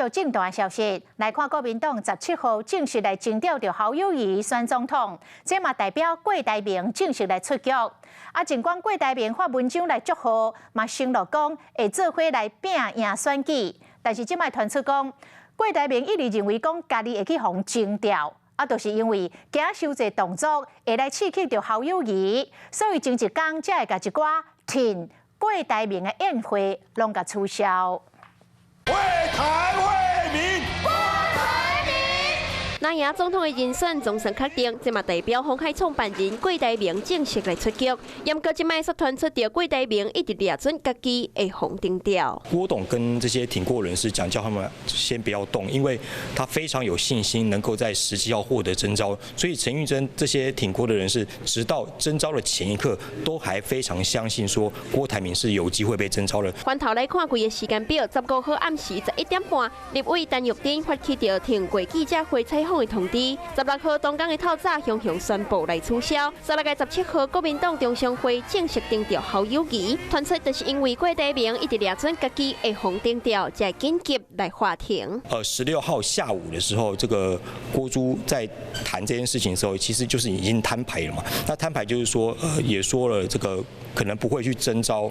續政壇消息來看，國民黨十七號正式來徵召著侯友宜選總統，這嘛代表郭台銘正式來出局。啊，儘管郭台銘發文章來祝賀，嘛承諾講會做伙來拼贏選舉，但是這擺傳出講，郭台銘一直認為講家己會去予徵召，啊，就是因為驚傷濟動作會來刺激著侯友宜，所以前一工才會共一寡挺郭台銘的宴會攏共取消。為台為民，郭台銘。那贏總統的人選總算確定，這嘛代表鴻海創辦人郭台銘正式來出局。毋過這擺煞傳出著郭台銘一直掠準家己會予徵召。郭董跟這些挺郭人士講，叫他們先不要動，因為他非常有信心能夠在17號獲得徵召。所以陳玉珍這些挺郭的人士，直到徵召的前一刻，都還非常相信說郭台銘是有機會被徵召的。翻頭來看規个時間表，15號暗時11點半，立委陳玉珍發起著挺郭記者會採訪的通知。16號當工的透早，雄雄宣布來取消。16月17號，國民黨中常會正式徵召侯友宜，傳出就是因為郭台銘一直掠準家己會予徵召，才緊急來喊停。16號下午的時候，這個郭朱在談這件事情的時候，其實就是已經攤牌了嘛。那攤牌就是說，也說了這個可能不會去徵召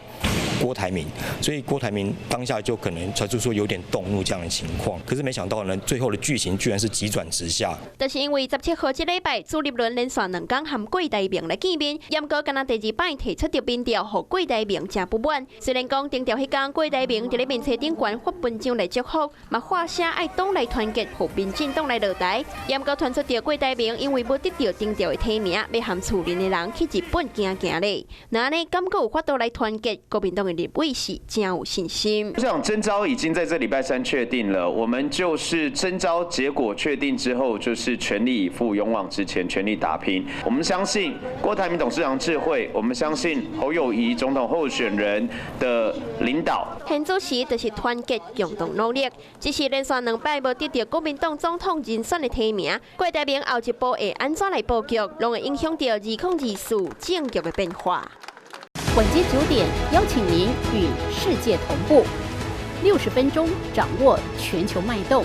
郭台銘，所以郭台銘當下就可能傳出說有點動怒這樣的情況。可是沒想到呢，最後的劇情居然是急轉直下。就是因為十七號這禮拜，朱立倫連續兩工和郭台銘來見面，毋過敢若第二擺提出著民調，予郭台銘誠不滿。雖然講徵召彼工，郭台銘佇咧面冊頂懸發文章來祝福，嘛發聲愛黨內團結，予民進黨來落台。毋過傳出著郭台銘因為無得著徵召的提名，欲和厝內的人去日本行行咧。那呢，敢閣有法度來團結國民黨的立委是誠有信心。我想徵召已經在這禮拜三確定了，我們就是徵召結果確定之後，就是全力以赴，勇往直前，全力打拼。我們相信郭台銘董事長智慧，我們相信侯友宜總統候選人的領導。現主時就是團結共同努力，只是連續兩擺無得著國民黨總統人選的提名，郭台銘後一步會按怎來布局，攏會影響著2024政局的變化。晚間9點，邀請您與世界同步，60分鐘掌握全球脈動。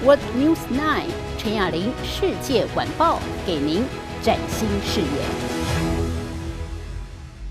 World News 9 陳雅玲世界晚報，給您嶄新視野。